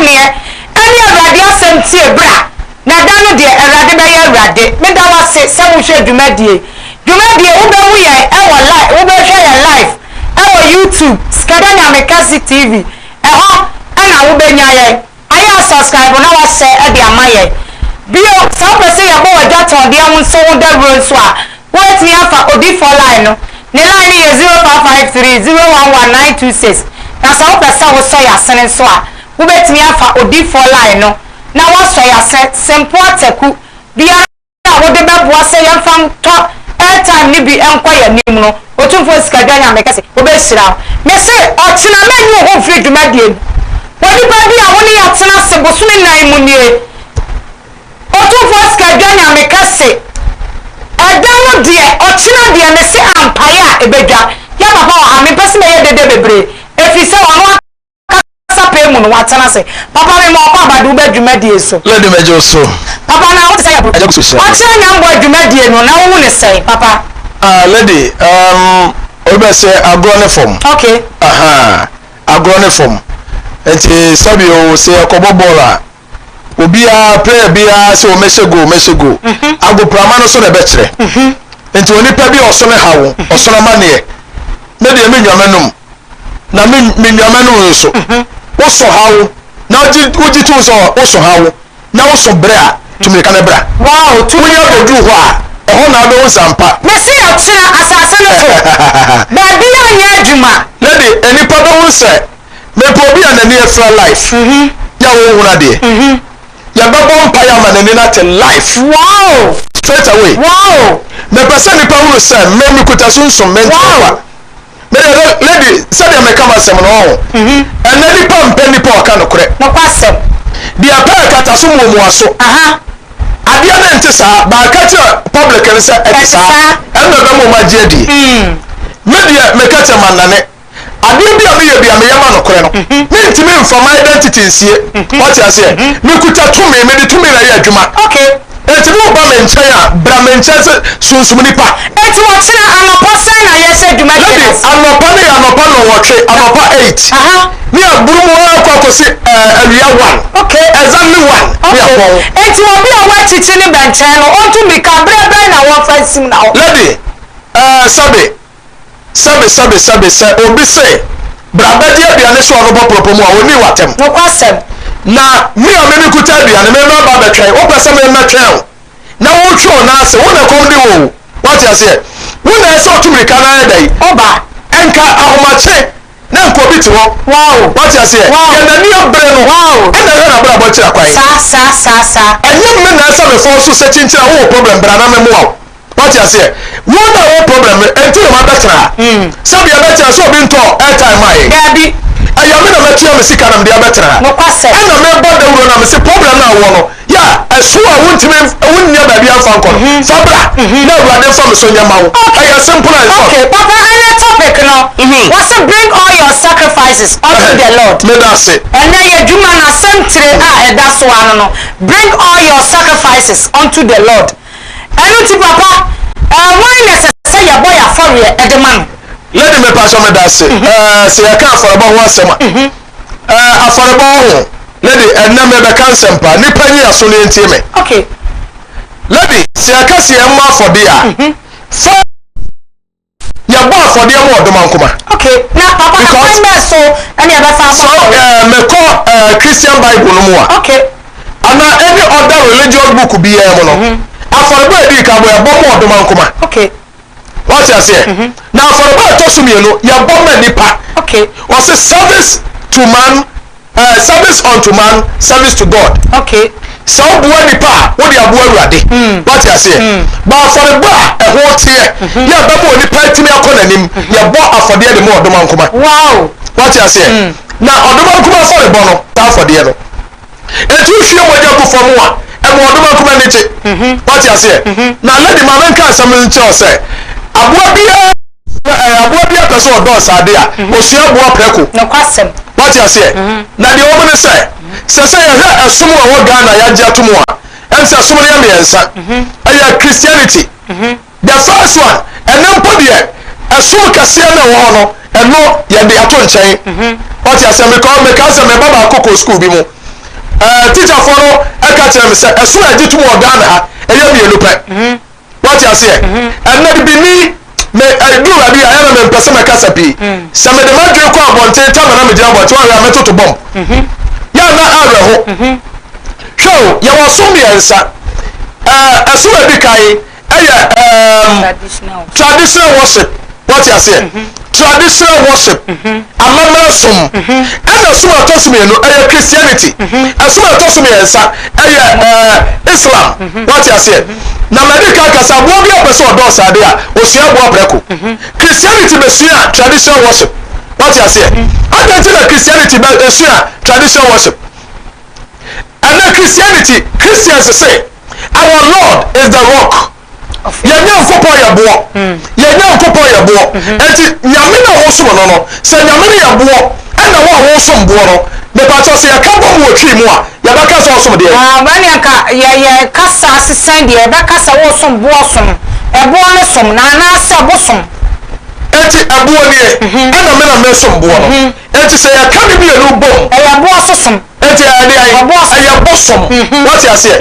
amanneɛ ɛne Awurade asɛm tie bra na da no deɛ Awurade bɛyɛ Awurade. Meda wo ase sɛ wohwɛ dwumadie. Dwumadie wobɛhu yɛn ɛwɔ live, wobɛhwɛ yɛn live ɛwɔ YouTube, Sikadwa Nyame Kɛse TV, ɛhɔ ɛna wobɛnya yɛn. Ayɛ a subscribe na wa share de ama yɛn. Bio, sɛ wopɛ sɛ yɛbɔ w'adwatɔndeɛ ho nso ho dawuro nso a, wobɛtumi afa Odifoɔ line no. Ne line no yɛ 0553 011 926. Na sɛ wopɛ sɛ wosɔ yɛn asene nso a, wobɛtumi afa Odifoɔ line no na woasɔ yɛn asene. Sempoa Taku biara. a wode bɛboa sɛ yɛmfa ntɔ airtime no bi nkɔ yɛn anim no, Otumfoɔ Sikadwa Nyame kɛse, ɔbɛhyira wo. Mese, ɔkyena mɛnyi wo ho mfiri dwumadie mu. Onipa bi a wo ne yɛatena ase bosome nnan mu nie. Otumfoɔ Sikadwa Nyame kɛse, ɛda no deɛ, ɔkyena deɛ, mese ampaeɛ a ɛbɛdwa. Yɛ papa wɔ ha, mempɛ sɛ mɛyɛ dede bebree, ɛfiri sɛ ɔno Kasa pɛɛ mu no watena ase. Papa me ma ɔkɔ aba de wo ba dwumadie so. Lady mɛgye wo so. Papa na wo te sɛ yɛ Agya gu so hyira me. Ɔkyerɛ nyambɔ dwumadie no na wo hu ne sɛn papa. Ah lady um obi bɛ sɛ agorɔ ne fam. Okay. Ahaa agorɔ ne fam nti sɛbi o sɛ yɛkɔbɔ bɔɔl a obiara player biara sɛ ɔmɛhyɛ goal mɛhyɛ goal mhm. agoprama no so na ɛbɛkyerɛ mhm. nti onipa bi a ɔso ne haw mhm. ɔso no amaneɛ me deɛ me nwa m'anum na me me nwa m'anum nso wosɔ haw na wogye tom sɛ wosɔ haw na wosɔ brɛ a tumirika no bra wonya bɛduru hɔ a ɛhɔ na wobɛhu sampa. Mese ɔkyena asase no so baabi a nyɛ adwuma. Lady, nnipa bɛhu sɛ Mepɛ obi a n'ani afira life yɛ a ɔnhunu adeɛ. Yɛbɛbɔ mpaeɛ ama n'ani no ate life. Wow! Straight away. Wow! Mepɛ sɛ nnipa hunu sɛ me mekuta sunsum mente Wow! kwa. Me deɛ lady sɛdeɛ meka m'asɛm no ɔho. Ɛnɛ nnipa mpɛ nnipa a ɔka nokorɛ. Nokwasɛm. Deɛ pɛ ɛkata so muamua so. Aha. Adeɛ no nte saa but ka kyerɛ public no sɛ ɛte Ɛte saa. saa. Ɛno na ɛbɛma wɔn agye adie. Me deɛ meka kyerɛ mannane. Adeɛ bi a meyɛ bi a meyɛ ma nokorɛ no, mentumi mfa my identity nsie. Wate aseɛ? Mekuta tumi, mede tumi na ɛyɛ adwuma. Enti ne woba me nkyɛn a, bra me nkyɛn sɛ sunsum nipa. Enti ɔkyena anɔpa sɛn na yɛhyɛ dwumadie Lady, no ase? anɔpa no yɛ anɔpa nnɔnwɔtwe, anɔpa 8. Ne aburu mu ara kɔ akɔsi eh, awia 1. Exactly 1 ne apɔn. Enti obi a ɔwɔ akyikyi ne bɛnkyɛn no, ɔntu mmirika, berɛ bɛn na wɔmfa nsim na ɔ. Lady, eh, sɛbe. Sɛbe, sɛbe, sɛbe, sɛ obi se, Bra bɛgye aduane sɛ ɔno bɔ prɔpɔ mu a, ɔnnii w'atɛm. Nokwasɛm. Na me a me mekuta aduane, me mɛba abɛtwɛn. Wopɛ sɛ memmɛtwɛn wo na wotwe wo nan ase? Wo na ɛkɔm de wo o. Woate aseɛ? Wo na ɛsɛ sɛ wotu mmirika na ayɛ dɛn? Woba. Nka ahomakye na nka obi te hɔ. Wow. Woate aseɛ? Wow. Deɛ n'ani abere no, Wow. ɛna ɛhwɛ n'abrabɔ akyiri akwan. Saa, saa, saa, saa. Ɛnyɛ me na ɛsɛ mefɔɔ so sɛ kyinkyin a wowɔ problem bra na memmoa wo. Wate aseɛ? Wo na wo problem no, ɛnti na mabɛtena ha. Sɛbi ɛbɛtena sɛ obi ntɔ airtime maa yɛn. Daabi. Ɛyɛ me na matua me sika na mede abɛtena ha. Nokwasɛm. Ɛna mebɔ dawuro na mese problem no a wowɔ no, yɛ a ɛso a wontumi, wonnya baabi amfa nkɔ no, fa bra na Awurade mfa me so nyɛ ma wo. Ɛyɛ simple and short. Okay, papa, ɛnɛ topic no, wɔse bring all your sacrifices unto the Lord. Meda ase. Ɛnɛ yɛ dwuma no asɛm tire a ɛda so ara no no, bring all your sacrifices unto the Lord. Ɛno nti papa, ɛɛ hwan na ɛsɛ sɛ yɛbɔ yɛn afɔreɛ de ma no? Lady mepakyɛw medase ɛɛ sɛ yɛka afɔrebɔ ho asɛm a ɛɛ afɔrebɔ ho lady ɛnɛ mebɛka nsɛm pa nipa nyi aso ne ntie me. Okay. Lady sɛ yɛka sɛ yɛmmɔ afɔdeɛ a fa Yɛbɔ afɔdeɛ ma ɔdomankoma. Okay, na papa Because ɛkwan bɛn so ɛna yɛbɛfa abɔ sɛ afɔdeɛ? ɛɛ mekɔ ɛɛ Christian Bible no mu a. Okay. Anaa any other religious book biara mu no, afɔrebɔ a ɛdi kan bɔ yɛbɔ ma ɔdomankoma. Okay. Wate aseɛ? Na afɔrebɔ a ɛtɔ so mmienu yɛbɔ ma nipa. Okay. Wɔse service to man Eh, service unto man, service to God. Okay. Sɛ woboa nipa a, wode aboa Awurade. Wate aseɛ? Ba afɔrebɔ a ɛho teɛ, yɛ ɛbɛma onipa atumi akɔ n'anim. Yɛbɔ afɔdeɛ de ma ɔdomankoma. Wow. Wate aseɛ? Na ɔdomankoma afɔrebɔ no, saa afɔdeɛ no. Enti wohwie mogya gu fam a, ɛma ɔdomankoma ani gye. Wate aseɛ? Na lady ma menka asɛm nkyerɛ wo sɛ, aboa biara Na ɛɛ aboa bi apɛ sɛ ɔdɔ ɔsade a, osua aboa prɛko. Nokwasɛm. Wate aseɛ? Na deɛ ɛwɔ mu ne sɛ, sɛ sɛ yɛhwɛ ɛsom a ɛwɔ Ghana a yɛagye ato mu a, ɛm sɛ ɛsom no yɛ mmiɛnsa. Ɛyɛ Christianity, the first one, ɛno mpo deɛ, ɛsom kɛseɛ no a ɛwɔ hɔ no, ɛno yɛde ato nkyɛn. Wate aseɛ? Because mekae sɛ me ba baako kɔɔ sukuu bi mu. Ɛɛ tikyafoɔ no ɛka kyerɛ me sɛ ɛsom a ɛgye tom wɔ Ghana ha ɛyɛ mmienu pɛ. Mhm. Wate aseɛ? Mhm. Ɛnna bibini me ɛduru baabi a ɛyɛ na mempɛ sɛ mɛkasa pii. Mm. Sɛ mede m'adwene kɔ abɔnten tam na megyina abɔnten wɔhwɛ a mɛtoto bɔmb. Mhm. Yɛ na awerɛho. Hwɛ o, yɛwɔ som mmiɛnsa. Ɛɛ ɛsom a ɛdi kan ɛyɛ ɛɛm traditional worship wɔte aseɛ mhm. traditional worship mhm. amammerɛ som mhm. ɛna som ɛtɔ so mmienu ɛyɛ christianity ɛsom ɛtɔ so mmiɛnsa ɛyɛ ɛɛ islam wɔte aseɛ na mɛde ka kasa aboa bi a ɔpɛ sɛ ɔdɔ ɔsaade a osua aboa prɛko christianity bɛsua traditional worship wɔte aseɛ adan ti na christianity bɛsua traditional worship ɛnɛ christianity christians say our lord is the rock yɛn nyankopɔn yɛ boɔ hmm. yɛn nyankopɔn yɛ boɔ mhm. nti nyame na wɔsom no no sɛ nyame no yɛ boɔ ɛna wo a wɔsom boɔ no mepatɔ sɛ yɛka bɔ mu wɔ twi mu a yɛbɛka sɛ ɔsom deɛ ah, bɛne nka yɛyɛ kasa sesɛn deɛ yɛbɛka sɛ wɔsom boɔ som ɛboɔ no som na anaasɛ bosom enti ɛboɔ nie mhm. ɛna me na mesom boɔ no mhm. enti sɛ yɛka ne mmienu bom ɛyɛ boɔ so som Enti ɛyɛ deɛn? Ɛyɛ bosom. Woate aseɛ?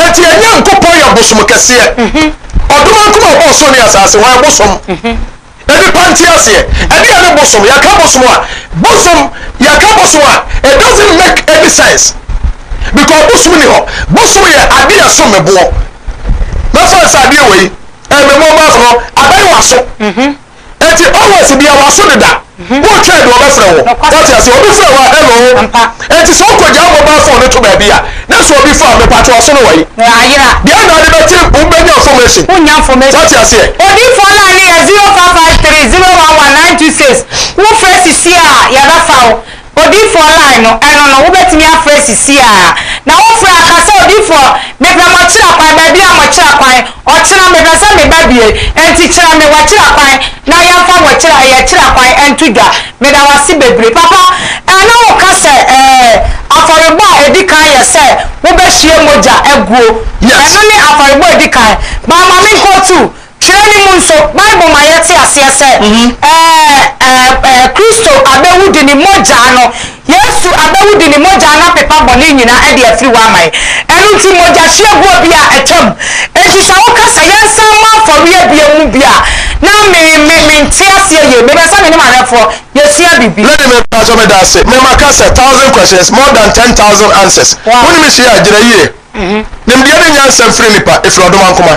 Enti yɛn Nyankopɔn yɛ bosom kɛseɛ. Ɔdomankoma a ɔbɔɔ soro ne asase, ɔyɛ bosom. Nnipa nte aseɛ. Ɛdeɛn ne bosom? Yɛka bosom a, bosom, yɛka bosom a, it doesn't make any sense. Because bosom ni hɔ. Bosom yɛ adeɛ a ɛsom boɔ. Mɛfa no sɛ adeɛ wei, ɛyɛ me mobile phone no, abɛn w'aso. Enti always bia waso deda. Wotwɛn deɛ ɔbɛfrɛ wo. Wate aseɛ? Obi frɛ wo a hello. Enti sɛ wokɔgyaa mobile phone no to baabi a, na sɛ obi fa a, mepatwɔ ɔso no wɔ yi. Deɛ na ade bɛte wobɛnya information. Wate aseɛ? Odiyifoɔ line no yɛ 0553 011 926. Wofrɛ sisi a yɛbɛfa wo. Odiyifoɔ line no, ɛno no, wobɛtumi afrɛ sisiaa. Na wofrɛ a, ka sɛ, Odiyifoɔ, mepɛ mɔkyerɛ kwan, baabi a mɔkyerɛ kwan, ɔkyena mepɛ sɛ meba bie, enti kyerɛ me wɔkyerɛ kwan na yɛmfa wɔkyerɛ, yɛkyerɛ kwan nto dwa. Meda wo ase bebree. Papa, ɛɛ, na woka sɛ, ɛɛ, afɔrebɔ a ɛdi kan yɛ sɛ wobɛhwie mogya aguo. Yes. Ɛno ne afɔrebɔ a ɛdi kan. But ma menkɔ tu. Twerɛ no mu nso, Bible ma yɛte aseɛ sɛ, Kristo abɛwu de ne mogyaa no, Yesu abɛwu de ne mogyaa no apepa bɔne nyinaa de afiri hɔ ama yɛn. Ɛno nti, mogyahwieguo biara atwam. Enti sɛ woka sɛ yɛnsan mmɔ afɔreɛ bio mu bi a, na me, me, mente aseɛ yie. Mepɛ sɛ me ne m'ahwɛfoɔ yɛsua biribi. Lady me pakyɛ meda ase. Me maka sɛ thousand questions more than 10,000 answers. Wo ne me hyia a gyina yie. Nimdeɛ ne nyansa mfiri nnipa, ɛfiri ɔdomankoma.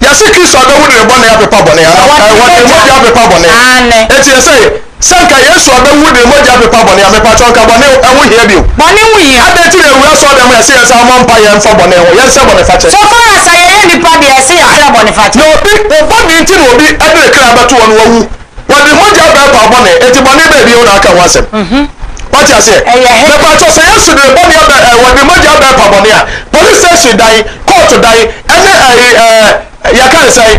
Yɛse Kristo abɛwu de ne bɔne apepa bɔne anaa? Wɔde ne mogya apepa bɔne. Enti yɛse sɛ nka Yesu abɛwu de ne mogya apepa bɔne a, mepakyɛw nka bɔne ho hia bio? Bɔne ho hia. Adɛn nti na yɛwura asɔredan mu a yɛse yɛnsan mmɔ mpaeɛ mfa bɔne ho, yɛnsrɛ bɔnefakyɛ? So far as sɛ yɛyɛ nnipa deɛ, yɛse yɛsrɛ bɔnefakyɛ. Na obi, wo bɔne nti na obi de ne kra bɛto hɔ na wawu. Wɔde mogya bɛɛpa bɔne, enti bɔne bɛɛ bio na aka ho asɛm. Wate aseɛ? Mepakyɛ sɛ Yesu de ne bɔne abɛ ɛ wɔde mogya bɛɛpa bɔne a, police station dan, court dan, ɛne ɛyi ɛɛ yɛka ne sɛn,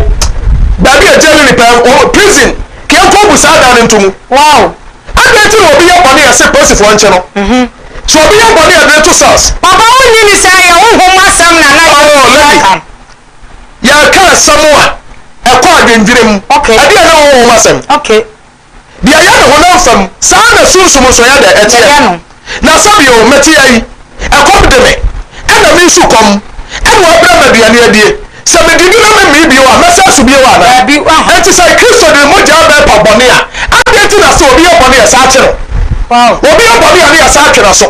baabi a jail nipa ɛ prison, kɛnkɔ bu saa dan no nto mu. Wow. Adɛn nti na obi yɛ bɔne a ɛsɛ polisifoɔ nkye no? Sɛ obi yɛ bɔne a yɛde no to cells. Papa wonni ni sɛ ɛyɛ honhom asɛm na na Oh, lady. yɛka. Yɛreka asɛm a ɛkɔ adwendwene mu. Ɛdeɛn ne honhom asɛm? Deɛ ɛyɛ ne honam fam, saa ara na sunsum nso yɛ dɛ, ɛteɛ. Na sɛ bio, mete ha yi, ɛkɔm de me, ɛna meresu kɔm, ɛna wɔabrɛ me aduane adie. Sɛ medidi na memmee bio a, mɛsan asu bio anaa? Enti sɛ Kristo de ne mogya bɛpa bɔne a, adɛn nti na sɛ obi yɛ bɔne a yɛsan kye no? Obi yɛ bɔne a ne yɛsan twe n'aso.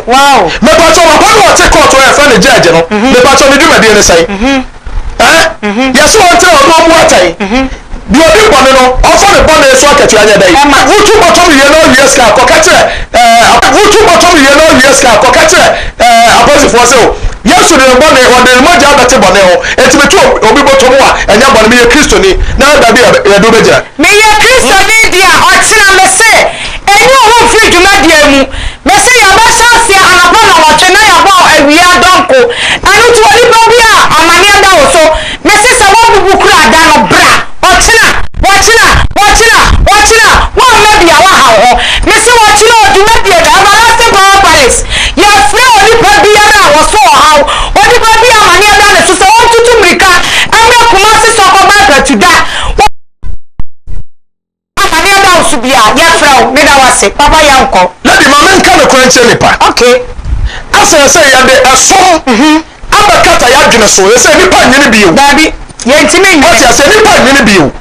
Mepakyɛw, papa no a ɔte kɔɔto a yɛfrɛ no judge no, mepakyɛw ne dwumadie ne sɛn? Ɛɛ? Yɛse ɔntena hɔ na ɔmmu atɛn. Deɛ ɔdi bɔne no, ɔmfa ne bɔne so akatua nyɛ dɛn? Wotu bɔtɔm wie na ɔwie sika a, kɔka kyerɛ ɛɛ wotu bɔtɔm wie na ɔwie sika a, kɔka kyerɛ ɛɛ apolisifoɔ sɛ o, Yesu de ne bɔne, ɔde ne mogya abɛte bɔne ho, enti meto obi bɔtɔ mu a, ɛnyɛ bɔne, meyɛ Kristoni, na baabi a yɛde wo bɛgyina. Meyɛ Kristoni deɛ a, ɔkyena mese, Nyi wo ho mfiri dwumadie yi mu. Mese yɛbɛhyɛ aseɛ anɔpa nnɔnwɔtwe na yɛabɔ awia dɔnko. Ɛno nti onipa bi a amaneɛ da wo so, mese sɛ woabubu kura da no, bra ɔkyena, ɔkyena, ɔkyena, ɔkyena, woamma bi a woaha wo ho. Mese ɔkyena o, dwumadie no, Everlasting Power Palace, yɛfrɛ onipa biara a ɔso ɔhaw, onipa bi a amaneɛ da ne so sɛ ɔntutu mmirika mmra Kumasi Sɔkɔba Mpatu da. Amaneɛ da wo so biaa yɛfrɛ wo meda wo ase papa yɛnkɔ. Lady ma menka nokorɛ nkyerɛ nipa. Okay. Asɛ sɛ yɛde ɛsom abɛkata yɛadwene so, yɛ sɛ nnipa nnwene bio. Daabi, yɛntumi nnwene. Wate aseɛ, nnipa nnwene bio.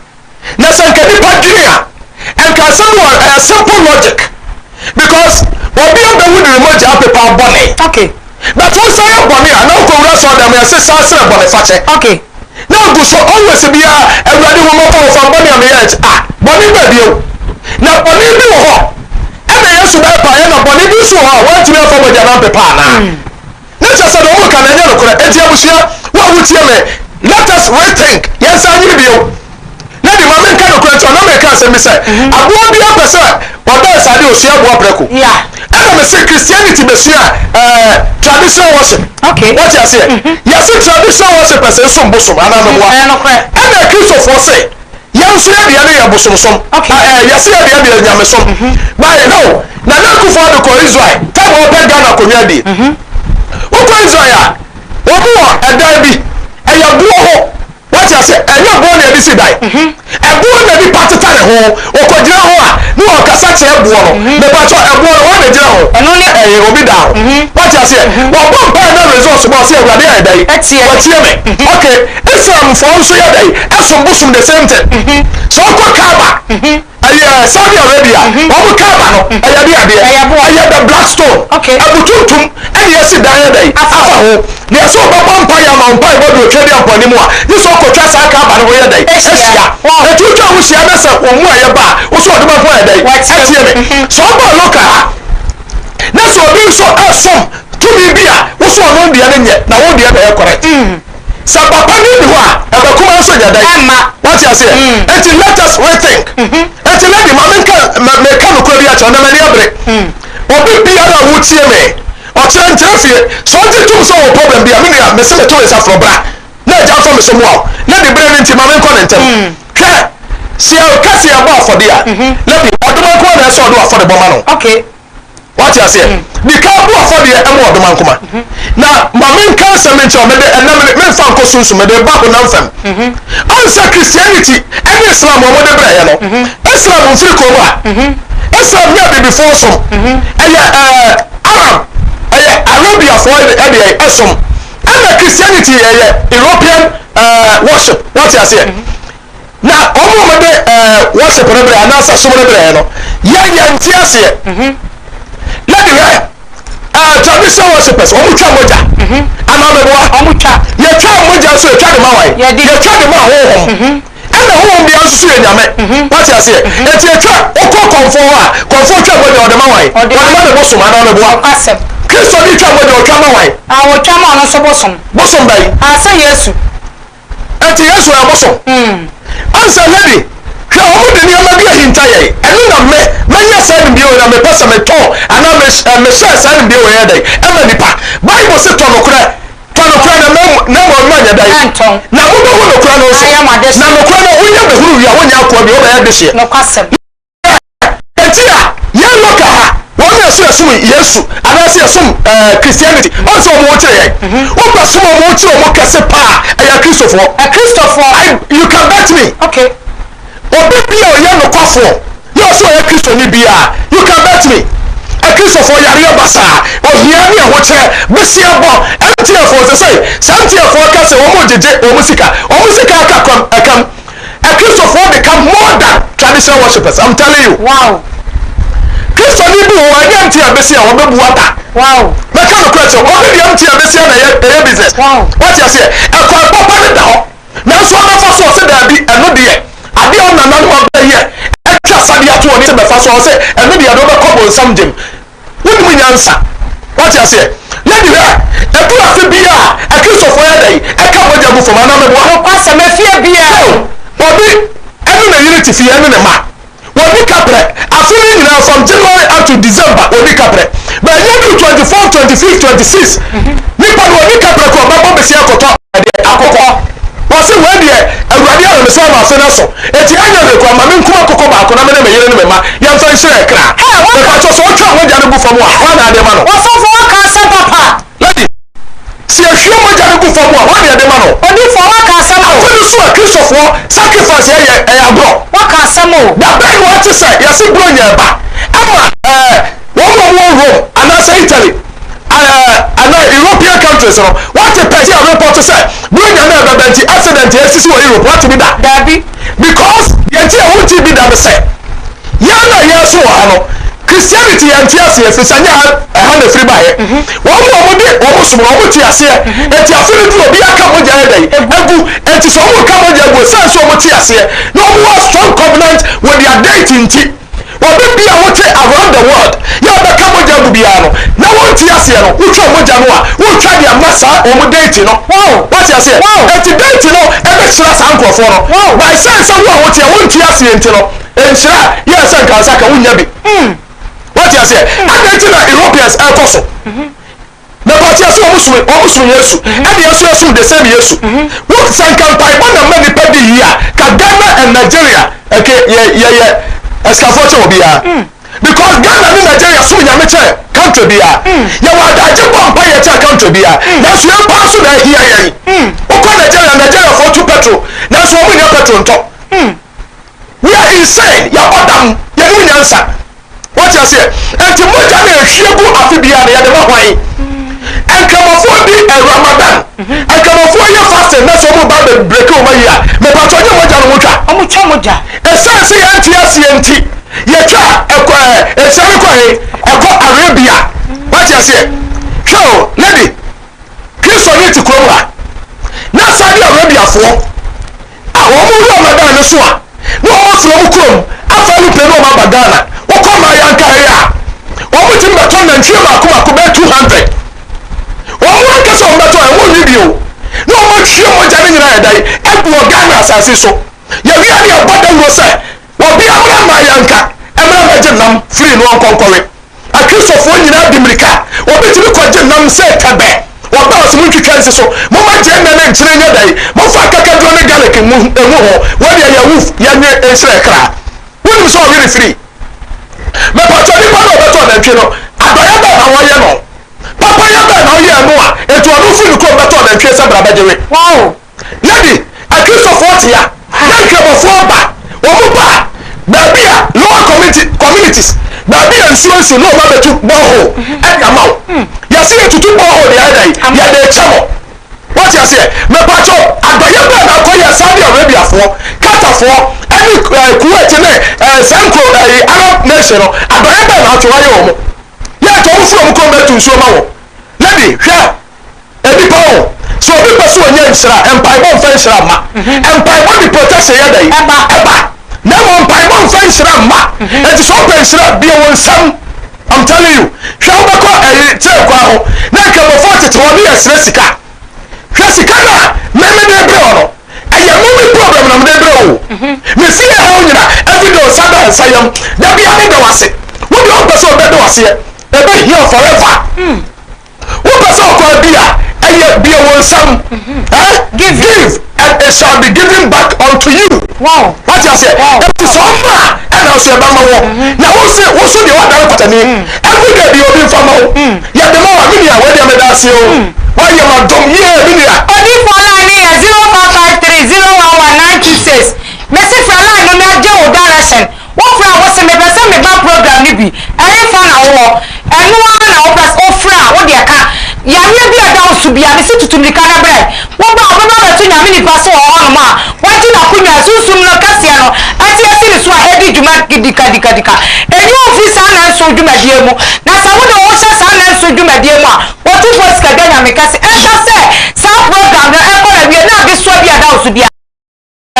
Na sɛ nka nnipa dwene a, nka asɛm bi wɔ, ɛyɛ simple logic. Because obi abɛwu de ne mogya apepa bɔne. Okay. But wo nsa yɛ bɔne a, na wokɔwura asɔredan mu, yɛse san srɛ bɔne fakyɛ. Okay. Na agu so always biara, Awurade hu mmɔbɔ o, fa bɔne a meyɛɛ kyɛ. Ah, bɔne bɛn bio? Na bɔne bi wɔ hɔ, ɛna Yesu bɛpaeɛ, na bɔne bi nso wɔ hɔ a, wantumi amfa mogya no ampepa anaa? Ne kyerɛ sɛ deɛ wɔka no ɛnyɛ nokorɛ. Enti abusua, wo a wotie me, let us rethink, yɛnsan nyini bio. Lady, ma menka nokorɛ nkyerɛ wo, na mereka asɛm bi sɛ, aboa biara pɛ sɛ ɔda nsade a ɔsua aboa prɛko. Ɛna mese Christianity bɛsua eh, traditional worship. Okay. Wote aseɛ? Yɛse traditional worshipers nsom bosom anaa meboa? Ɛna Kristofoɔ se, Yɛn nso yɛ deɛ no yɛ bosomsom. Okay. Ah, eh, yɛse yɛ deɛ deɛ nyamesom. But no, Nana Akufo Addo kɔ Israel, time a ɔpɛ Ghana akonnwa adie. Wokɔ Israel a, wɔn wɔ ɛdan bi, ɛyɛ boɔ ho. Wate ase? Ɛnyɛ boɔ na yɛde si dan. Ɛboɔ na nipa teta ne ho. Ɔkɔgyina ho a, ne ɔkasa kyerɛ boɔ no. Mepakyɛ ɛboɔ no, wɔn na gyina ho. Ɛno ne. Ɛyɛ obi da ho. Wate aseɛ? Wɔbɔ mpaeɛ na results ba, ɔse Awurade ayɛ dɛn? Atie me. Watie me. Okay, Islamfoɔ nso yɛ dɛn? Ɛsom bosom the same thing. Sɛ wokɔ Kaaba, ɛyɛ Saudi Arabia, wɔn Kaaba no, ɛyɛ de adeɛ? Ɛyɛ boɔ. Ɛyɛ the black stone. Okay. Ɛbo tuntum ɛna yɛsi dan yɛ dɛn? Afa Afa ho. Deɛ sɛ wobɛbɔ mpaeɛ ama wo mpaebɔ de otwa di ampɔne mu a, gye sɛ wokɔtwa saa Kaaba no ho yɛ dɛn? Ahyia. Ahyia. Wow. Enti wotwa ho hyia na sɛ wɔn mu a yɛba a, wo so ɔde bɛho ayɛ dɛn? Watie. Atie me. Sɛ ɔba local ha, na sɛ obi nso ɛsom tumi bi a, wo so ɔno deɛ no nyɛ, na wo deɛ na ɛyɛ correct. Sɛ papa no nni hɔ a, ɛbɛ kuma nso nyɛ dɛn? Ɛmma. Wate aseɛ? Enti let us rethink. Enti lady, ma menka, meka nokorɛ bi akyerɛ wo, na m'ani abere. Obi biara a wotie me, ɔkyerɛ nkyerɛ fie, sɛ ɔgye tom sɛ ɔwɔ problem bi a, me nua, mese meto me nsa frɛ wo, bra na agya mfa me so mmoa wo. Lady, bere no nti, ma menkɔ no ntɛm. Hwɛ, sɛ yɛka sɛ yɛbɔ afɔdeɛ a, lady, ɔdomankoma na ɛsɛ sɛ ɔde w'afɔdebɔ ma no. Okay. Wate aseɛ? Di kan bu afɔdeɛ ma ɔdomankoma. Na ma menka asɛm nkyerɛ wo, mede ɛnnɛ mede memfa nkɔ sunsum, mede ba honam fam. Ɔn sɛ Christianity ɛne Islam wɔn de brɛɛ no, Islam mfiri kurom ha. Islam nyɛ abibifoɔ som, ɛyɛ ɛɛ Arab, ɛyɛ Arabiafoɔ ɛdeɛ ɛsom. Ɛna Christianity ɛyɛ European ɛɛ worship. Wate aseɛ? Na wɔn a wɔde ɛɛ worship no brɛ anaasɛ som no brɛ no, yɛn yɛn nte aseɛ. Lady hwɛ, ɛɛ traditional worshipers wɔn twa mogya. Anaa mɛboa? Wɔn twa. Yɛtwa mogya nso yɛtwa de ma wan? Yɛde. Yɛtwa de ma honhom. Ɛna honhom bia nso so yɛ nyame. Wate aseɛ? Eti yɛtwa, wokɔ kɔnfoɔ hɔ a, kɔnfoɔ twa mogya ɔde ma wan? Ɔde ma ne bosom anaa mɛboa? Nokwasɛm. Kristoni twa mogya ɔtwa ma wan? Ah, wɔtwa ma ɔno nso bosom. Bosom bɛn? Ah, sɛ Yesu. Enti Yesu yɛ bosom? Ansa lady, hwɛ wɔn de nneɛma bi ahinta yɛn. Ɛno na me, manya saa nimdeɛ wei na mepɛ sɛ metɔn anaa me, eh, mehyɛ saa nimdeɛ wei yɛ dɛn ɛma nipa. Bible se tɔ nokorɛ, tɔ nokorɛ na ma, na mmom mma nyɛ dɛn? Ɛntɔn. Na mobɛhu nokorɛ no nso. Ayɛ mo adehyeɛ. Na nokorɛ no wonya bɛhunu wie a wonyɛ akoa bio, wobɛyɛ dehyeɛ. Nokwasɛm. Enti a yɛn local ha wɔn na ɛso yɛsom Yesu anaasɛ yɛsom ɛɛ Christianity wɔn sɛ wɔn kyerɛ yɛn wopɛ som wɔn kyerɛ wɔn kɛse paa ɛyɛ Akristofoɔ. Akristofoɔ. I you can bet me. Okay. Obi bi a ɔyɛ nokwafoɔ yɛ ɔsɛ ɔyɛ Kristoni biara you can bet me. Akristofoɔ yareɛ basaa ohia ne ahokyerɛ besia bɔ MTN foɔ sɛ sɛ sɛ MTN foɔ ka sɛ wɔn gyegye wɔn sika wɔn sika aka kɔm ɛkam. Akristofoɔ de ka more than traditional worshippers, I'm telling you. Wow. Kristoni bi wɔ hɔ ɛnyɛ MTN bɛsi a wɔbɛbu ata. Wow. Mɛka no korɛ kyerɛ obi deɛ MTN bɛsi a na ɛyɛ ɛyɛ business. Wow. Wate aseɛ ɛkwan papa ne da hɔ nanso ɔbɛfa so ɔsɛ daabi ɛno deɛ adeɛ a ɔnananom abɛyɛ atwa asadeɛ ato ɔne sɛ bɛfa so ɔsɛ ɛno deɛ ɛde wobɛkɔ bonsam gyem. Wonim nyansa. Wate aseɛ? Lady hwɛ, ɛduru afe bi a, Akristofoɔ yɛ dɛn? Ɛka mogya gu fam, anaa meboa? Nokwasɛm, efie biara mu. So, obi ɛne ne yere te fie, ɛne ne mma. Wɔdi kaprɛ. Afe no nyinaa, from January up to December, wɔdi kaprɛ. But ɛnyɛ duru 24, 25, 26, nipa no wɔdi kaprɛ kɔ, ɔbɛbɔ besia akɔtɔ ɛdeɛ, akokɔ. Wɔse wei deɛ, Awurade ayɛ me sɛ ama afe no aso. Enti anyɛ hwee koraa, ma menkum akokɔ baako na me ne me yere ne me mma yɛmfa nhyira yɛn kra. Mepakyɛw, sɛ wotwa mogya no gu fam a, hwan na ade ma no? Ɔsɔfo, woaka asɛm papa. Lady, sɛ yɛhwie mogya no gu fam a, hwan na yɛde ma no? Odiyifoɔ, woaka asɛm o. Afe no so a Kristofoɔ sacrifice yɛyɛ, ɛyɛ agorɔ. Woaka asɛm o. Da bɛn na woate sɛ yɛse Buronya reba? Ɛma ɛɛ wɔn a wɔwɔ Rome anaasɛ Italy ɛɛ. anaa European countries no, woate pɛsi a report sɛ Buronya no a ɛbɛba nti accident a esisi wɔ Europe, woate bi da? Daabi. Because deɛ nti a wonte bi da ne sɛ, yɛn a yɛreso wɔ ha no, Christianity yɛnte aseɛ ɛfiri sɛ nyɛ ha ɛha na ɛfiri baeɛ. Wɔn a wɔde wɔn som no wɔn te aseɛ. Enti afe no duru obiara ka mogya yɛ dɛn? Agu. Enti sɛ wɔn reka mogya agu ɛsiane sɛ wɔn te aseɛ na wɔn wɔ strong covenant with their deity nti. Obi bia wote around the world yɛ ɔbɛka mogya agu biara no na wonte aseɛ no wotwa mogya no a wotwa de ama saa wɔn deity no. Wate aseɛ? Enti deity no ɛbɛhyira saa nkurɔfoɔ no. By sɛn sɛ wo a woteɛ wonte aseɛ nti no nhyira yɛ sɛ nka nsa ka wonnya bi. Wate aseɛ? Adɛn nti na Europeans ɛkɔ so? Mepatse sɛ wɔn som wɔn som Yesu ɛna yɛn nso yɛsom the same Yesu. Wo sɛ nka mpaebɔ na ma nipa di yie a ka Ghana and Nigeria ɛke yɛ yɛyɛ asikafoɔ kyɛn obiara. Because Ghana ne Nigeria som Nyame kyɛn country biara. Yɛwɔ adagye bɔ mpaeɛ kyɛn country biara. Nanso yɛn paa nso na ahia yɛn. Wokɔ Nigeria, Nigeriafoɔ tu petrol nanso wɔn nnya petrol ntɔ. We are insane, yɛabɔ dam, yɛnim nyansa. Wote aseɛ? Enti mogya no a ɛhwie gu afe biara no, yɛde ma hwan? Nkramofoɔ di eh, Ramadan. Nkramofoɔ yɛ fasting na sɛ wɔn ba bɛ breki wɔn ayi a, mepatɔ nyɛ mogya no wɔtwa. Wɔn twa mogya. Ɛsiane sɛ yɛnte aseɛ nti, yɛtwa ɛkɔ ɛ nhyira no kɔ he? Ɛkɔ Arabia. Wote aseɛ? Hwɛ o, lady, Kristoni te kurom ha na Saudi Arabiafoɔ a wɔn wura Ramadan no so a na wɔn afiri wɔn kurom afa aeroplane na wɔn aba Ghana. Wokɔ Mayanka ha yi a, wɔn tumi bɛtɔ nantwie mako mako bɛyɛ 200. Wɔn ankasa wɔn bɛtɔ ɛho nwi bio na wɔn ahwie mogya no nyinaa ɛdan agu wɔ Ghana asase so. Yɛwia ne yɛbɔ dawuro sɛ obi amra Mayanka mmra mmɛgye nam firi no ɔnkɔnkɔwe. Akristofoɔ nyinaa di mmirika. Obi tumi kɔgye nam sɛ tɛbɛ. Wɔba a, ɔse montwitwa nsi so. Momma gyeene ne nkyene nyɛ dɛn? Momfa akakaduro ne garlic ngu ngu ho. Wei deɛ yɛ woof, yɛnwe nhyira kra. Wonim sɛ ɔwe ne firi? Mepakyɛ nipa no a ɔbɛtɔɔ nantwie no, adɔeɛ bɛn na wɔyɛ no? Papayɛ bɛn na ɔyɛɛ no a enti ɔno firi ne kurom bɛtɔɔ nantwie sɛ bra bɛgye we? Wow! Lady, Akristofoɔ te a, na Nkramofoɔ ba. Wɔn ba a, baabi a lower community, communities, baabi a nsuo nsi na wɔn abɛtu borehole ɛde ama wo. Yɛse yɛtutu borehole de ayɛ dɛn? Yɛde rekyɛ mo. Woate aseɛ? Mepakyɛw, adɔeɛ bɛn na akɔyɛ Saudi Arabiafoɔ, Qatarfoɔ, ɛne eh, Kuwait ne eh, saa nkuro eh, Arab nation no, adɔeɛ bɛn na atwe ayɛ wɔn? Yɛ nka wɔn firi wɔn kurom bɛtu nsuo ma wɔn. Lady, hwɛ, Nnipa o, sɛ obi pɛ sɛ ɔnya nhyira a, mpaebɔ mfa nhyira mma. Mpaebɔ de protection yɛ dɛn? Ɛba. Ɛba. Na mmom mpaebɔ mfa nhyira mma. Enti sɛ wopɛ nhyira a, bue wo nsam. I'm telling you. Hwɛ wobɛkɔ ɛyi train kwan ho na nkramofoɔ tete hɔ ne yɛsrɛ sika. Hwɛ sika no a me mede brɛ wo no, ɛyɛ me me problem na mede brɛ wo o. Me fie haw nyina, everyday nsa da nsa yam. Da biara meda wo ase. Wo deɛ wompɛ sɛ ɔbɛda wo aseɛ. Ɛbɛhia wo forever. Wopɛ sɛ ɔkwan bi a ɛyɛ bue wo nsam eh? Give and it shall be given back unto you. Wow. Wate aseɛ? Wow. Eti sɛ ɔma a ɛna nso ɛbɛma wɔ. Na wo se wo so deɛ wadane kwatani. Every day bi obi nfa ma wo. Yɛde ma wa me nua wei deɛ meda ase o. Wayɛ ma dɔm yie me nua. Odiyifoɔ line no yɛ 0553 011 926. Mese frɛ line no na gye wo direction. Wo frɛ a wose mepɛ sɛ meba program no bi, ɛhefa na wowɔ? Ɛno ara na wopɛ sɛ wofrɛ a wodeɛ ka yareɛ bi a ɛda wo so biara, mese tutu mmirika na brɛ. Woba a wobɛba abɛto Nyame nipa so wɔ hɔnom a wagye n'akonwa a Sunsum no kɛseɛ no ate asi ne so a ɛredi dwuma dikadikadika. Ɛnyi wo mfiri saa nnanson dwumadie mu, na sɛ wode wo ho hyɛ saa nnanson dwumadie mu a, Otumfoɔ Sikadwa Nyame kɛse ɛnka sɛ saa program no ɛkɔ n'awie na adesoa bi a ɛda wo so biara.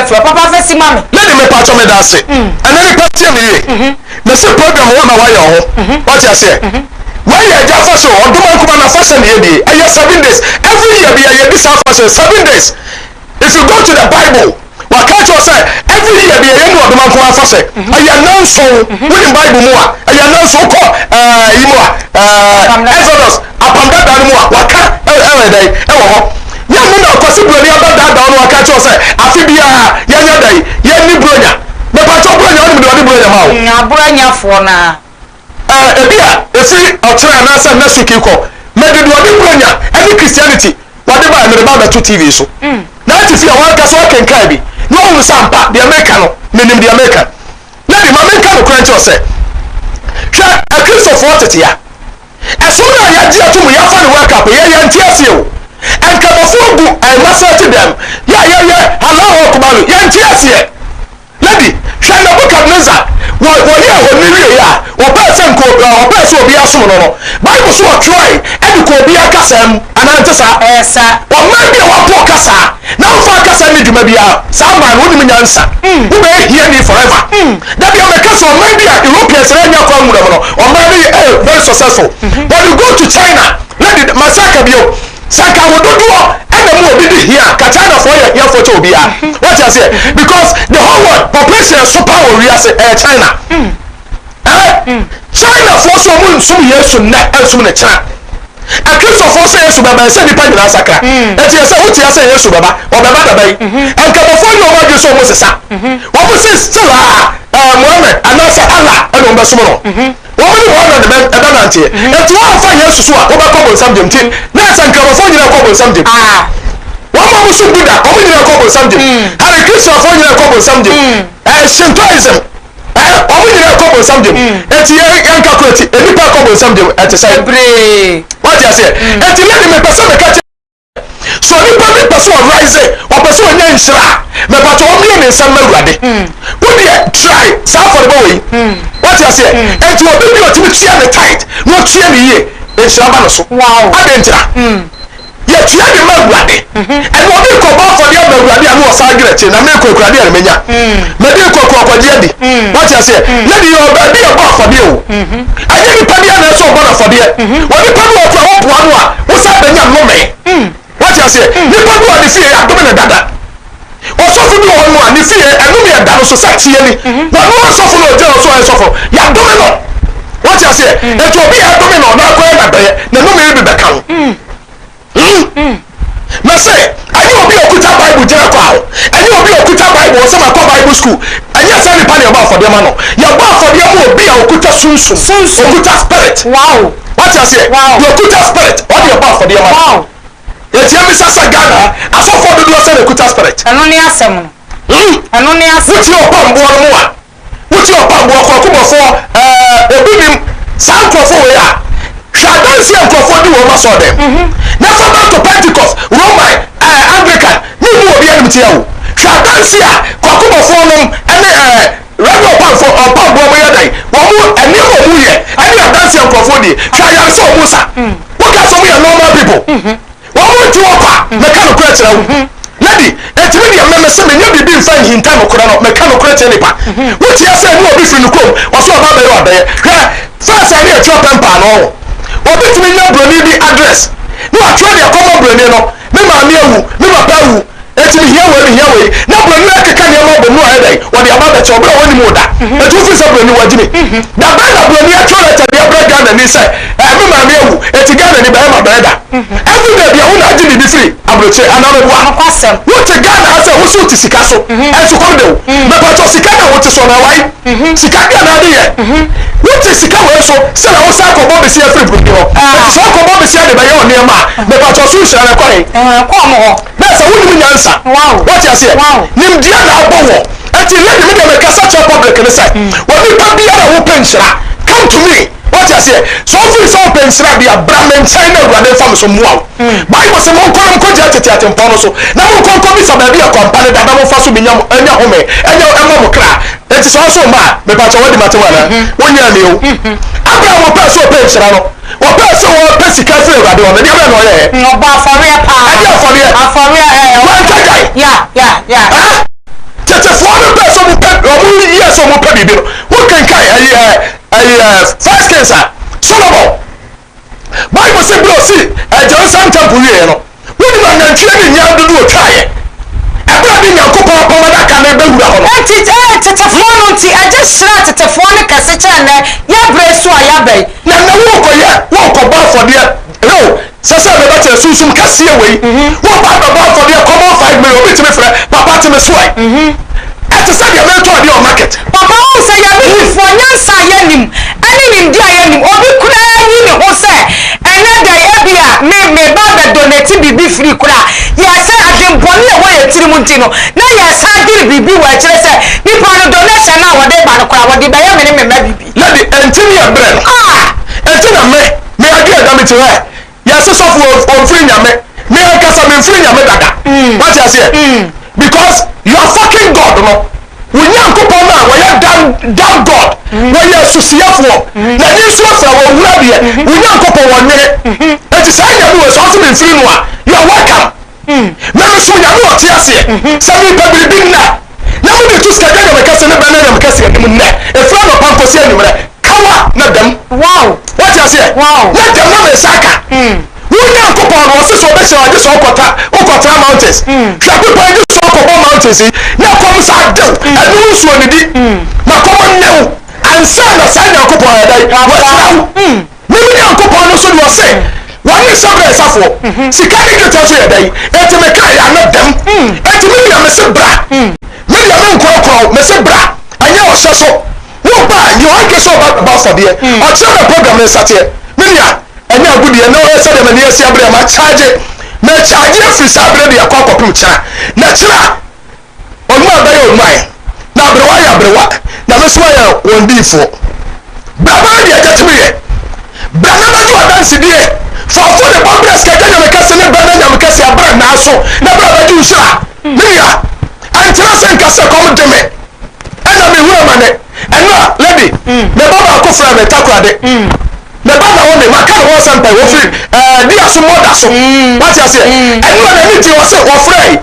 Frɛ papa fɛ si ma me. Lady mepakyɛ meda ase ɛnɛ nipa tie me yie mese program wo na wayɛ ɔho wate aseɛ wei yɛ agya afahyɛ o ɔdoma nkuma na afahyɛ ne yɛdie ɛyɛ 7 days every year bia yɛdi saa afahyɛ 7 days. If you go to the bible waka kyerɛ sɛ every year bia yɛni ɔdoma nkuma afahyɛ ɛyɛ nanson. Wonim bible mu a ɛyɛ nanson. Wokɔ ɛɛ yi mu a ɛɛ Exodus Apam Dada no mu a, wɔaka ɛwɔ dɛn wɔ hɔ? Nyɛ ɛno na Kwasi Broni abɛdaadaa wo na waka akyerɛ wo sɛ afe biara yɛnyɛ dɛn? Yɛnni Buronya. Mepakyɛw Buronya, wonim deɛ ɔde Buronya ma wo? Aburonyafoɔ no ara. Ɛɛ, ebia ɛfiri ɔkyena anaasɛ next week rekɔ, mede deɛ ɔde Buronya ne Christianity wɔde baeɛ, mede ba abɛto TV so. Na ate fie a, w'ankasa woakenkan bi na woahunu sɛ ampa deɛ mereka no, menim deɛ mereka. Lady, ma menka nokorɛ nkyerɛ wo sɛ, hwɛ, Akristofoɔ tete a. Ɛsom no a yɛagye ato mu, yɛafa no World Cup, yɛ yɛnte aseɛ o. Nkramofoɔ gu Masati dɛm, yɛ a yɛyɛ Allahu Akbar, yɛnte aseɛ. Lady, hwɛ Nebuchadnezzar, wɔ, wɔyɛɛ honi wieeɛ a, wɔpɛɛ sɛ nka, ɔpɛɛ sɛ obiara som no no, Bible so wɔtwerɛe de kɔɔ obiara kasa mu, anaa ɛnte saa? Ɛyɛ saa. Ɔman bi a wɔapo kasa, na womfa kasa nni dwuma biara, saa man no, wonnim nyansa. Wobɛyɛ hiani forever. Da biara meka sɛ ɔman bi a Europeans no annya kwan nwura mu no, ɔman no yɛ eh, very successful. When you go to China, lady, masan aka bio, Sɛ nka wo dodoɔ ɛna mu obi di hia a, ka China foɔ yɛ ahiafoɔ kyɛ obiara. Wate aseɛ? Because the whole world population ɛso paa wɔ wiase ɛyɛ China. Eh? China foɔ so ɔmo nsom Yesu nnɛ ɛnsom ne kyena. Akristofoɔ sɛ Yesu bɛba ɛsɛ nipa nyinaa sakra. Ɛti ɛsɛ wote asɛ Yesu bɛba, ɔbɛba daba yi. Nkramofoɔ nyɛ ɔmo adwene sɛ ɔmo sesa. Ɔmo se still a eh, Muhammad anaasɛ Allah ɛna ɔmo bɛsom no. Wɔn ne wɔn na ne bɛnanteɛ. Enti woamfa Yesu so a, wobɛkɔ bonsam gyem. Nti, na ɛsɛ Nkramofoɔ nyinaa kɔ bonsam gyem. Wɔn a wɔsom Buddha, wɔn nyinaa kɔ bonsam gyem. Hare Krishnafoɔ nyinaa kɔ bonsam gyem. Ɛɛ Shintoism, ɛɛ wɔn nyinaa kɔ bonsam gyem. Enti yɛn yɛn calculate, nnipa kɔ bonsam gyem, ɛte sɛn? Bebree. Wate aseɛ? Enti lady mepɛ sɛ meka kyerɛ. Sɛ onipa bi pɛ sɛ ɔrise, ɔpɛ sɛ ɔnya nhyira a, mepatɔ ɔmmue ne nsa mma Awurade. Wo deɛ try saa afɔrebɔ wei. Wate aseɛ? Enti obi bi a ɔtumi tua ne tithe na ɔtua ne yie, nhyira ba no so. Adɛn ntira? Yɛtua de ma Awurade. Ɛna obi rekɔbɔ afɔdeɛ ama Awurade a na ɔsan dwene akyire, na merekɔ Awurade a na menya. Mede rekɔ kɔ akɔgye adi. Wate aseɛ? Lady, yɛwɔ baabi a yɛbɔ afɔdeɛ o. Ɛnyɛ nipa biara na ɛsɛ ɔbɔ no afɔdeɛ. Onipa bi wɔ hɔ koraa woboa no a, wosan bɛnya nnome. Wate aseɛ? Nipa bi wɔ ne fie yɛadome no dada. Ɔsɔfo bi wɔ hɔ nom a ne fie ɛnome ɛda no so sɛ tie ni. Wɔno asɔfo no ɔgyina hɔ sɛ ɔyɛ sɔfo yɛadome no. Wate aseɛ? Enti obi a yɛadome no na akɔyɛ n'adɔeɛ na nnome bi bɛka ho. Hmm? Mese, ɛnyɛ obi a ɔkuta Bible gyina kwa o. Ɛnyɛ obi a ɔkuta Bible ɔsɛ makɔ Bible school. Ɛnyɛ saa nipa na yɛbɔ afɔdeɛ ma no. Yɛbɔ afɔdeɛ ma obi a ɔkuta sunsum. Sunsum. Ɔkuta spirit. Wow. Wate aseɛ? Wow. Deɛ ɔkuta spirit, ɔde yɛbɔ afɔdeɛ ma no. Wow. Yɛtia bisa sɛ Ghana ha, asɔfoɔ dodoɔ sɛ na ɛkuta spirit. Ɛno ne asɛm no. Hmm? Ɛno ne asɛm. Wotie ɔpamboɔ no mu a, Wotie ɔpamboɔ kɔkobɔfoɔ ɛɛ obi nim saa nkurɔfoɔ wei a hwɛ adanseɛ a nkurɔfoɔ di wɔ wɔn asɔɔdɛm na fa ba to Pentecost Roman ɛɛ Anglican ne mu obi anim tia wo hwɛ adanseɛ a kɔkobɔfoɔ nom ɛne ɛɛ Reverend ɔpamfoɔ ɔpamboɔ mo yɛ dɛn wɔn mo nneɛma wɔn yɛ ɛne adanseɛ nkurɔfoɔ die hwɛ ayaresa wɔn sa woka sɛ wɔn yɛ normal people. Wɔn nti wɔ kwa, meka nokorɛ kyerɛ wo. Lady, enti me deɛ me mese menyɛ biribi mfa nhinta nokorɛ no, meka nokorɛ kyerɛ nipa. Wote aseɛ ne obi firi ne kurom, ɔse ɔba abɛyɛ w'adɔeɛ. Hwɛ, first a ne yɛtwerɛ pɛn paanoo ho. Obi tumi nya broni bi address, na watwerɛ de akɔma broni no, me maame awu, me papa awu, Enti mehia wei, mehia wei. Na buroni no akeka nneɛma abom na wayɛ dɛn? Ɔde aba abɛkyɛ wo berɛ a wɔnnim wo da. Enti wofiri sɛ buroni wagye me. Da bɛn na buroni atwerɛ lɛtɛ de abrɛ Ghanani sɛ, ɛɛ me maame awu, enti Ghanani bɛyɛ m'adɔeɛ da? Every day bia wo na agye biribi firi aburokyire anaa meboa? Wote Ghana ha sɛ wo se wote sika so, ɛnso kɔm de wo. Mepakyɛw sika no a wote soɔ no ɛwae? Sika deɛ na ade yɛ? Wote sika wei so sɛ na wosan kɔbɔ besia firi buroni hɔ. Enti sɛ wokɔbɔ besia de bɛyɛ wo nneɛma a, mepakyɛw so nhyira no ɛkɔ he? Ɛkɔ wɔn hɔ. Na sɛ wonim nyansa. Wate aseɛ? Nimdeɛ na abɔ wɔ. Ɛti lady me deɛ mekasa kyerɛ public no sɛ, onipa biara a wopɛ nhyira, come to me. Wate aseɛ? Sɛ wofiri sɛ wopɛ nhyira deɛ a, bra me nkyɛn na Awurade mfa me so mmoa wo. Bible se monkɔ na monkɔgyina tete atempɔn no so, na monkɔ nkɔbisa baabi a kwan pa no da, na momfa so bi nya mo, nya home, ɛnyɛ ɛmma mo kra. Enti sɛ wo nso womma a, mepakyɛ woadi m'atem anaa? Wonyɛɛ me o. Abraham pɛɛ sɛ ɔpɛ nhyira no, Wɔpɛɛ sɛ wɔpɛ sika firi Awurade hɔ no, deɛ bɛn na ɔyɛeɛ? Ɔbɔ afɔreɛ paa. Ɛdeɛ afɔreɛ? Afɔreɛ ɛɛ. Wantwa dwan. Ya ya ya. Ɛɛ tetefoɔ no pɛɛ sɛ wɔpɛ wɔn yɛ sɛ wɔpɛ biribi no, wokenkan ɛyi ɛɛ ɛyi ɛɛ First Kings a Solomon Bible sɛ berɛ ɔsi ɛɛ Jerusalem temple wieɛ no. Wonim anantwie ne nnwan dodoɔ a ɔtwaeɛ ɛberɛ a de Nyankopɔn apam adaka no rebɛwura hɔ no? Enti ɛɛ tetefoɔ no nti, Agya hyiraa tetefoɔ no kɛse kyɛn nnɛ yɛ berɛ yi so a yɛaba yi. Na nnɛ worekɔyɛ, worekɔbɔ afɔdeɛ, hwɛ o, sɛ sɛ mebɛkyerɛ sunsum kɛseɛ wei, woreba abɛbɔ afɔdeɛ common 5 million, obi tumi frɛ, papa te me so ɛ. Ɛte sɛ deɛ meretɔ adeɛ wɔ market. Papa wohu sɛ yɛn abibifoɔ nyansa a yɛnnim ɛne nimdeɛ a yɛnnim, obi koraa nyi ne ho sɛ ɛnɛ da yi ebia me meba abɛ donate biribi free koraa, yɛsan adwen bɔne a ɛwɔ yɛn tirim nti no na yɛsan dwene biribi wɔ akyire sɛ nipa no donation no a wɔde ba no koraa wɔde bɛyɛ me ne me mma biribi. Lady, ɛnti ne yɛbrɛ no. Ah! Ɛnti na me. Me adwene ɛda me ti hɛ. Yɛse sɔfo ɔmfiri Nyame. Me ankasa memfiri Nyame dada. Wate aseɛ? Because your fucking God no, wo Nyankopɔn no a wɔyɛ damn, damn God, wɔyɛ asusuyɛfoɔ, n'ani nso afira, wɔnhunu adeɛ, wo Nyankopɔn wɔnwene. Enti saa Nyame wei sɛ ɔse memfiri no a, you are welcome. Na mesom Nyame a ɔte aseɛ. Sɛ mepɛ biribi nnɛ, na mede to sikadwa Nyame kɛse ne bɛ ne Nyame kɛse anim nnɛ, ɛfiri anɔpa nkɔsi anwummerɛ, kawa na dam. Wow! Wate aseɛ? Wow! Na dam na me nsa aka. Wo Nyankopɔn no, ɔse sɛ ɔbɛhyira wo, agye sɛ ɔkɔtra, wokɔtra mountains. Hwɛ bepɔ yi, gye sɛ ɔkɔbɔ mountains yi, na kɔm saa de wo, ɛne wo nsuo no di, ma kɔm nne wo, ansa na saa Nyankopɔn ayɛ dɛn? Wahyira wo. Me me Nyankopɔn no nso deɛ ɔse wɔne hyɛbrɛ nsafoɔ, sika ne dwetɛ nso yɛ dɛn? Enti meka yɛ ano dɛm. Enti me nua mese bra, me deɛ menkorɔkorɔ wo, mese bra, ɛnyɛ ɔhyɛ so. Wo ba a, yi w'adwene sɛ ɔba bɛbɔ afɔdeɛ. Ɔkyerɛ na program no nsateɛ. Me nua, ɛnyɛ agodie, ɛnɛ ɔyɛ sɛdeɛ m'ani asi abere a makyagye. Mekyagye afiri saa berɛ de akɔ akɔpem kyena. Na kyena, Onua bɛyɛ onuan, na aberewa yɛ aberewa, na me nso mayɛ wɔn diyifoɔ. Bra bɛyɛ deɛ agya tumi yɛ. Bra na bɛgye w'adansedie. Fa w'afɔrebɔ brɛ Sikadwa Nyame Kɛse ne Bɛnɛ Nyame Kɛse abrannaa so, na bra bɛgye wo nhyira. Me nua, ɛntena ase nka sɛ kɔm de me, ɛna mehunu amane. Ɛno a, lady, me ba baako frɛɛ me Takoradi. Me ba Naomi, maka ne ho asɛm pɛn, wɔfiri ɛɛ Diaso Mɔda so. Wate aseɛ? Ɛno a n'ani gye, ɔse wɔfrɛe.